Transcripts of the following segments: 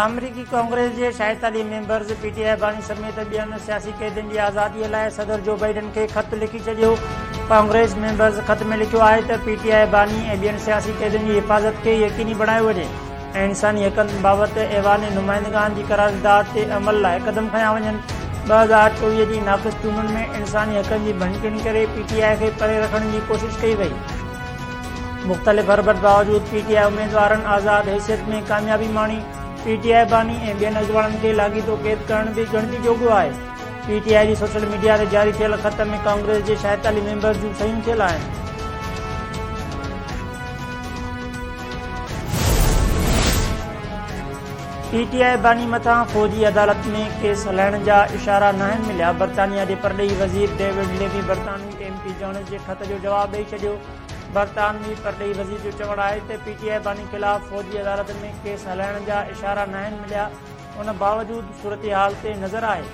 آمريڪي ڪانگريس جي 46 members P ٽي آء باني سميت ٻين سياسي قيدين جي آزادي لاء صدر جو بائيڊن کي خط لکي ڇڏيو. ڪانگريس ميمبرز خط ۾ لکيو آهي ته پي ٽي آء باني ۽ ٻين سياسي قيدين جي حفاظت کي يقيني بڻايو وڃي ۽ انساني حقن بابت ايوان نمائندگان جي قرارداد تي عمل لاء قدم کنيا وڃن. 2024 جي ناقص چونڊن ۾ انساني حقن جي ڀڃڪڙي ڪري پي ٽي آء کي پري رکڻ جي ڪوشش ڪئي وئي. مختلف حربن باوجود پي ٽي آء اميدوارن آزاد حيثيت ۾ ڪاميابي ماڻي، پي ٽي آء باني ۽ ٻين اڳواڻن کي لاڳيتو قيد ڪرڻ به ڳڻتي جوڳو آهي. پي ٽي آء جي سوشل ميڊيا تي جاري ٿيل خط ۾ ڪانگريس جي 46 ميمبرز جون صحيحون ٿيل آهن. پي ٽي آء باني مٿان فوجي عدالت ۾ ڪيس هلائڻ جا اشارا ناهن مليا، برطانيا جي پرڏيهي وزير ڊيوڊ ليمي برطانوي ايم پي جونز جي خط جو جواب ڏئي ڇڏيو. برطانوي پرڏيهي وزير جو چوڻ آهي ته پي ٽي آء باني خلاف فوجي عدالت ۾ ڪيس هلائڻ جا اشارا ناهن مليا، ان باوجود صورتحال تي نظر آهي،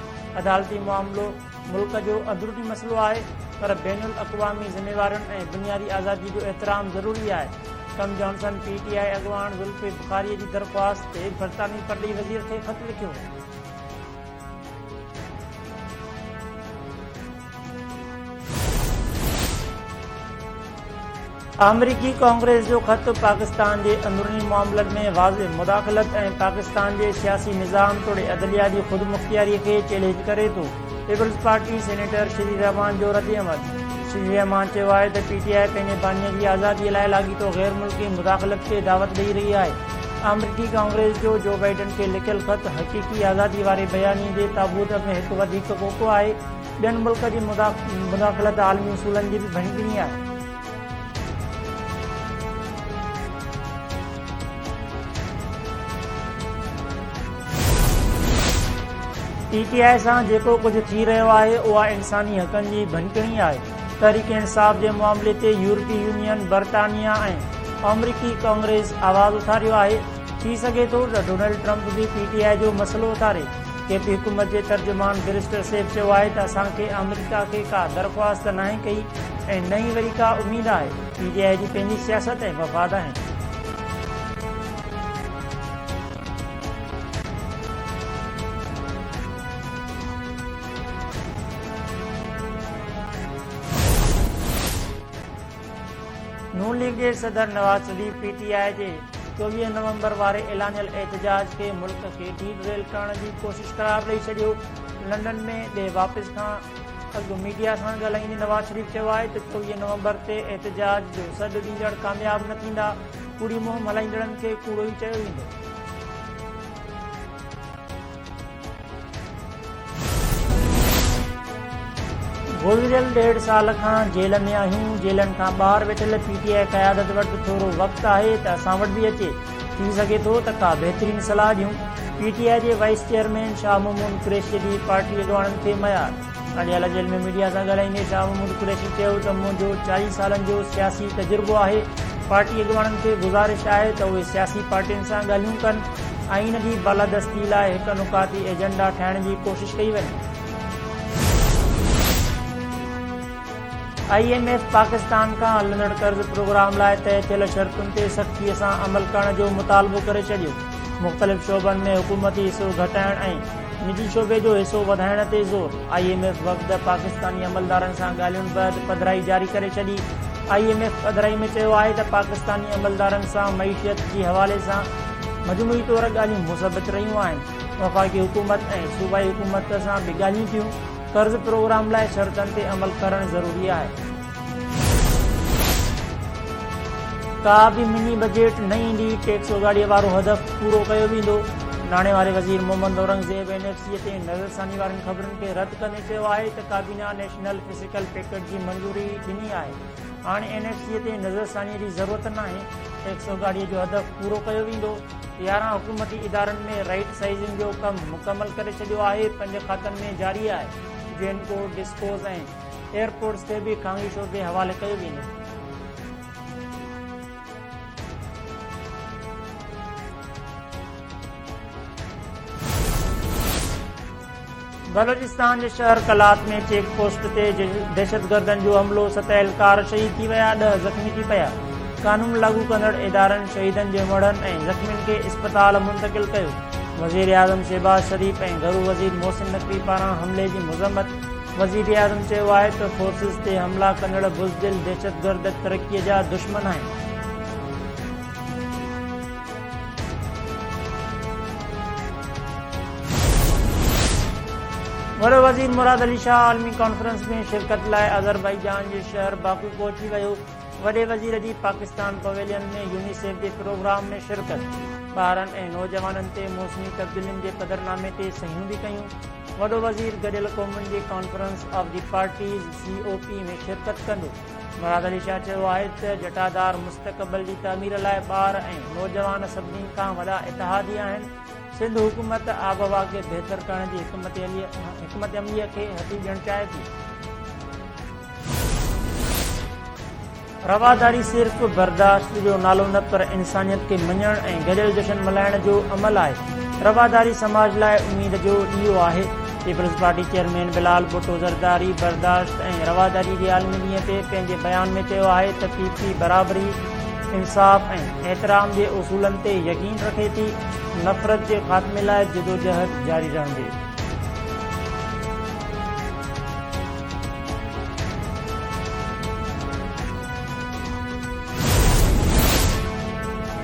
عدالتي معاملو ملڪ جو اندروني مسئلو آهي پر بين الاقوامي ذميوارين ۽ بنيادي آزادي جو احترام ضروري آهي. ڪم جانسن پي ٽي آء اڳواڻ زلفي بخاري جي درخواست تي برطانوي پرڏيهي وزير کي خط لکيو هو. آمريڪي ڪانگريس جو خط پاڪستان جي اندروني معاملن ۾ واضح مداخلت ۽ پاڪستان جي سياسي نظام توڙي عدليه جي خودمختياري کي چئلينج ڪري ٿو، Peoples Party senator Sherry Rehman جو ردعمل. شيري رحمان چيو آهي ته پي ٽي آء پنهنجي باني جي آزادي لاء لاڳيتو غير ملڪي مداخلت کي دعوت ڏئي رهي آهي. آمريڪي ڪانگريس جو جو بائيڊن کي لکيل خط حقيقي آزادي واري بيانيي جي تابوت ۾ هڪ وڌيڪ ڪوڪو آهي. ٻين ملڪ جي مداخلت عالمي اصولن جي به ڀڃڪڙي آهي. پي ٽي آء سان جيڪو ڪجهه ٿي رهيو آهي اها انساني حقن جي ڀڃڪڙي آهي. تحريڪ انصاف جي معاملي تي يورپي يونين، برطانيا ۽ آمريڪي ڪانگريس آواز اٿاريو آهي. ٿي سگهي ٿو ته ڊونلڊ ٽرمپ به پي ٽي آء جو مسئلو اٿاري. ڪي پي حڪومت جي ترجمان بئريسٽر سيف چيو آهي ته اسان کي آمريڪا کي ڪا درخواست ناهي ڪئي ۽ نه ئي وري ڪا اميد آهي، پي ٽي آء جي پنهنجي سياست ۽ مفاد آهن. نون ليگ جي صدر نواز شريف پي ٽي آء جي 24 نومبر واري اعلانيل احتجاج کي ملڪ کي ڊي ڊريل ڪرڻ جي ڪوشش قرار ڏئي ڇڏيو. لنڊن ۾ ڏيهه واپس کان اڳ ميڊيا سان ڳالهائيندي نواز شريف چيو آهي ته 24 نومبر تي احتجاج جو سڏ ڏيندڙ ڪامياب نه ٿيندا، ڪوڙي مهم هلائيندڙن کي ڪوڙو ئي چيو ويندو. گذريل ڏيڍ سال کان جيل ۾ آهيون، جيلن کان ٻاهر ويٺل پي ٽي آء قيادت وٽ ٿورو وقت آهي ته اسان وٽ به اچي، ٿي سگهي ٿو ته ڪا بهترين صلاح ڏيون، پي ٽي آء جي وائيس چيئرمين شاهه محمود قريشي جي پارٽي اڳواڻن کي ميار. اڊيالا جيل ۾ ميڊيا سان ڳالهائيندي شاهه محمود قريشي چيو ته منهنجو 40 سالن جو سياسي تجربو آهي، پارٽي اڳواڻن کي گذارش آهي ته اهي سياسي پارٽين سان ڳالهيون ڪن، آئين جي بالادستي لاء هڪ نقاطي ايجنڊا ٺاهڻ جي ڪوشش ڪئي وڃي. I M F Pakistan کان هلندڙ قرض پروگرام لاء طئي ٿيل شرطن تي سختي سان عمل ڪرڻ جو مطالبو ڪري ڇڏيو، مختلف شعبن ۾ حڪومتي حصو گهٽائڻ ۽ نجي شعبي جو حصو وڌائڻ تي زور، I M F وفد پاڪستاني عملدارن سان ڳالهين بعد پڌرائي جاري ڪري ڇڏي، I M F پڌرائي ۾ چيو آهي ته پاڪستاني عملدارن سان معيشت جي حوالي سان مجموعي طور ڳالهيون مثبت رهيون آهن، وفاقي حڪومت ۽ صوبائي حڪومت سان به ڳالهيون ٿيون، قرض پروگرام لاء شرطن تي عمل ڪرڻ ضروري آهي. ڪا به مني بجيٽ نه ايندي، ٽيڪس اوڳاڙي وارو هدف پورو ڪيو ويندو، ناڻي واري وزير Muhammad Aurangzeb N F C تي نظرثاني وارين خبرن کي رد ڪندي چيو آهي ته ڪابينا نيشنل فسڪل پيڪيٽ جي منظوري ڏني آهي، هاڻي اين ايف سي تي نظرثاني جي ضرورت ناهي، ٽيڪس اوڳاڙي جو هدف پورو ڪيو ويندو، 11 حڪومتي ادارن ۾ رائيٽ سائيزنگ جو ڪم مڪمل ڪري ڇڏيو آهي، پنج کاتن ۾ جاري آهي، جينڪو، ڊسڪوز ۽ ايئرپورٽس کي به خانگي شعبي حوالي ڪيو ويندو. بلوچستان جي شهر قلات ۾ چيڪ پوسٽ تي دهشتگردن جو حملو، ست اهلڪار شهيد ٿي ويا، 10 زخمي ٿي پيا، قانون لاڳو ڪندڙ ادارن شهيدن جي مڙهن ۽ زخمين کي اسپتال منتقل ڪيو، وزيراعظم شهباز شريف ۽ گهرو وزير محسن نقوي پاران حملي جي مذمت، وزيراعظم چيو آهي ته فورسز تي حملا ڪندڙ بزدل دهشتگرد ترقي جا دشمن آهن. وڏو وزير مراد علي شاهه عالمي ڪانفرنس ۾ شرڪت لاء آذربائيجان جي شهر باڪو پهچي ويو، وڏي وزير جي پاڪستان پويلين ۾ يونيسيف جي پروگرام ۾ شرڪت، ٻارن ۽ نوجوانن تي موسمي تبديلين جي پڌرنامي تي صحيحون به ڪيون، وڏو وزير گڏيل قومن جي conference of the parties, C O P, ۾ شرڪت ڪندو. مراد علي شاهه چيو آهي ته جٽادار مستقبل جي تعمير لاء ٻار ۽ نوجوان سڀني کان وڏا اتحادي آهن، سنڌ حڪومت آبهوا کي بهتر ڪرڻ جي حڪمت عملي کي هٿي ڏيڻ چاهي ٿي. رواداري صرف برداشت جو نالو نه پر انسانيت کي مڃڻ ۽ گڏيل جشن ملهائڻ جو عمل آهي، رواداري سماج لاء اميد جو ڏيئو آهي، peoples party chairman Bilawal Bhutto Zardari برداشت ۽ رواداري جي عالمي ڏينهن تي پنهنجي بيان ۾ چيو آهي ته پي پي برابري، انصاف ۽ احترام جي اصولن تي يقين رکي ٿي، نفرت جي خاتمي لاء جدوجهد جاري رهندي.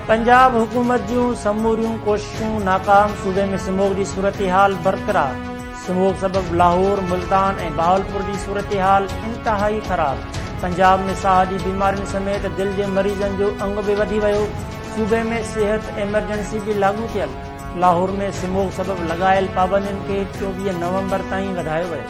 پنجاب حڪومت جون سموريون ڪوششون ناڪام، صوبي ۾ سموگ جي صورتحال برقرار، سموگ سبب لاهور، ملتان ۽ بهاولپور جي صورتحال انتهائي خراب، پنجاب ۾ ساهه جي بيمارين سميت دل جي مريضن جو انگ به وڌي ويو، صوبي ۾ صحت ايمرجنسي به لاڳو ٿيل. لاهور ۾ سموگ سبب لڳايل پابندين کي 24 نومبر تائين وڌايو ويو.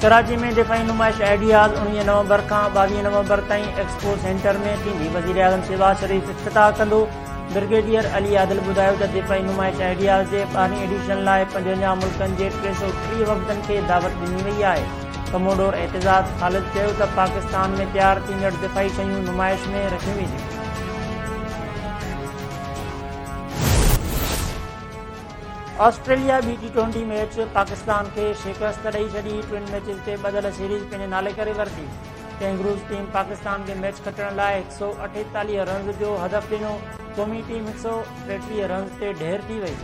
ڪراچي ۾ دفاعي نمائش آئيڊياز 19 نومبر کان 22 نومبر تائين ايڪسپو سينٽر ۾ ٿيندي، وزيراعظم شهباز شريف افتتاح ڪندو. برگيڊيئر علي عادل ٻڌايو ته دفاعي نمائش آئيڊياز جي ٻارهين ايڊيشن لاء 55 ملڪن جي 330 وفدن کي دعوت ڏني وئي آهي. ڪموڊور اعتزاز خالد چيو ته پاڪستان ۾ تيار ٿيندڙ دفاعي شيون نمائش ۾ رکيون وينديون. آسٽريليا ٻي ٽي ٽوئنٽي ميچ پاڪستان کي شڪست ڏئي ڇڏي، ٽن ميچز تي ٻڌل سيريز پنهنجي نالي ڪري ورتي. ڪينگروز ٽيم پاڪستان کي ميچ کٽڻ لاء 148 رنز جو هدف ڏنو، قومي ٽيم 133 رنز تي ڍير ٿي وئي.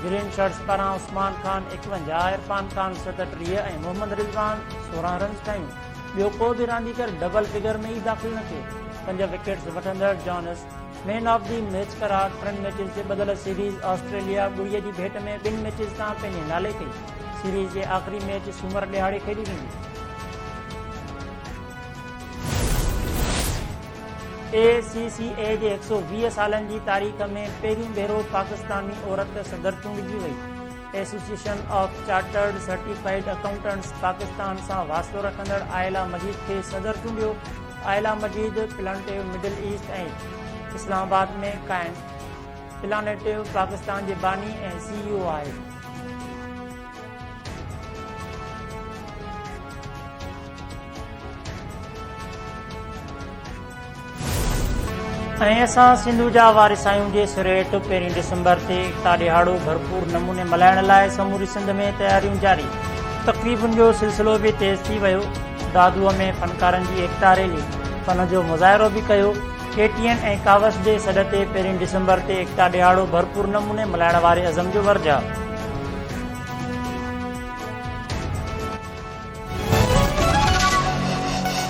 گرين شرٽس پاران عثمان خان 51، عرفان خان 37 ۽ محمد رضوان 16 رنز ٺاهيون. ٻيو ڪو به رانديگر ڊبل فگر ۾ ئي داخل نه ٿيو. پنج وڪيٽس وٺندڙ Jonas man of the match قرار ٽن ميچز تي ٻڌل سيريز آسٽريليا ٻڙي جي ڀيٽ ۾ ٻن ميچز تان پنهنجي نالي ڪئي. سيريز جي آخري ميچ سومر ڏهاڙي کيڏي ويندي. اي سي سي اي جي 120 سالن جي تاريخ ۾ پهريون ڀيرو پاڪستاني عورت صدر چونڊجي وئي. Association of chartered certified accountants Pakistan سان واسطو رکندڙ عائله مجيد کي صدر چونڊيو. عائله مجيد پلانٽيو مڊل ايسٽ ۽ اسلام آباد ۾ قائم پلانيٽيو پاڪستان جي باني ۽ سي اي او آهي. ۽ اسان سنڌو جا وارث آهيون جي سريٺ پهرين ڊسمبر تي ايڪتا ڏهاڙو ڀرپور نموني ملهائڻ لاء سموري سنڌ ۾ تياريون جاري، تقريبن جو سلسلو به تيز ٿي ويو، دادوء ۾ فنڪارن جي ايڪتا ريلي فن جو مظاهرو به ڪيو، ڪي ٽي اين ۽ ڪاوش جي سڏ تي پهرين ڊسمبر تي ايڪتا ڏهاڙو ڀرپور نموني ملهائڻ واري عزم جو ورجاء.